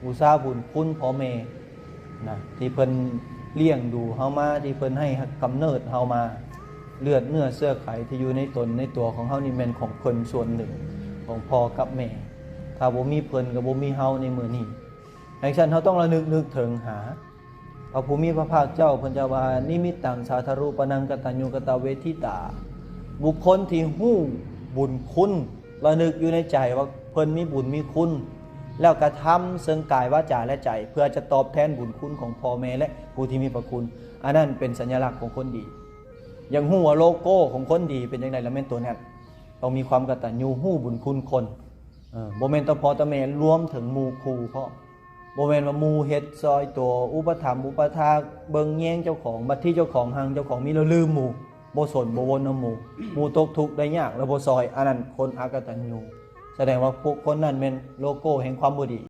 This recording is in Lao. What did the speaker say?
ບູຊາບຸນຄຸນພໍ່ແມ່ນະ ທີ່ເພິ່ນລ້ຽງດູເຮົາມາ ທີ່ເພິ່ນໃຫ້ກຳເນີດເຮົາມາ. ເລືອດເນື້ອເຊື້ອໄຂທີ່ຢູ່ໃນຕົນໃນຕົວຂອງເຮົານີ້ແມ່ນຂອງເພິ່ນສ່ວນໜຶ່ງ ຂອງພໍ່ກັບແມ່. ຖ້າບໍ່ມີເພິ່ນກໍບໍ່ມີເຮົາໃນມື້ນີ້. ດັ່ງຊັ້ນເຮົາຕ້ອງລະນຶກ ນຶກເຖິງຫາ ພະຜູ້ມີພະພາກເຈົ້າ ເພິ່ນຈະວ່າ ນິມິດຕັງ ສາທາຣູປະນັງ ກະຕັນຍູກະຕະເວທິຕາ. ບຸກຄົນທີ່ຮູ້ບຸນຄຸນ ລະນຶກຢູ່ໃນໃຈວ່າເພິ່ນມີບຸນມີຄຸນ ແລ້ວກະທຳເຊິ່ງກາຍ ວາຈາ ແລະ ໃຈ ເພື່ອຈະຕອບແທນບຸນຄຸນຂອງພໍ່ແມ່ ແລະ ຜູ້ທີ່ມີພະຄຸນ. ອັນນັ້ນເປັນສັນຍະລັກຂອງຄົນດີ. ຢາກຮູ້ວ່າໂລໂກ້ຂອງຄົນດີເປັນຈັ່ງໃດ ລະແມ່ນໂຕນັ້ນ. ຕ້ອງມີຄວາມກະຕັນຍູ ຮູ້ບຸນຄຸນຄົນ. ເອີ ບໍ່ແມ່ນແຕ່ພໍ່ແຕ່ແມ່ ລວມເຖິງໝູ່ຄູ່ພ້ອມ. ບໍ່ແມ່ນວ່າໝູ່ເຮັດຊ່ອຍໂຕ ອຸປະຖຳອຸປະຖາກ ເບິ່ງແຍງເຈົ້າຂອງ ບັດທີ່ເຈົ້າຂອງຮັ່ງ ເຈົ້າຂອງມີ ແລ້ວລືມໝູ່ ບໍ່ສົນບໍ່ວົນນຳໝູ່. ໝູ່ຕົກທຸກໄດ້ຍາກ ແລ້ວບໍ່ຊ່ອຍ ອັນນັ້ນຄົນອະກະຕັນຍູ. ສະແດງວ່າພວກຄົນນັ້ນແມ່ນໂລໂກ້ແຫ່ງຄວາມບໍ່ດີ.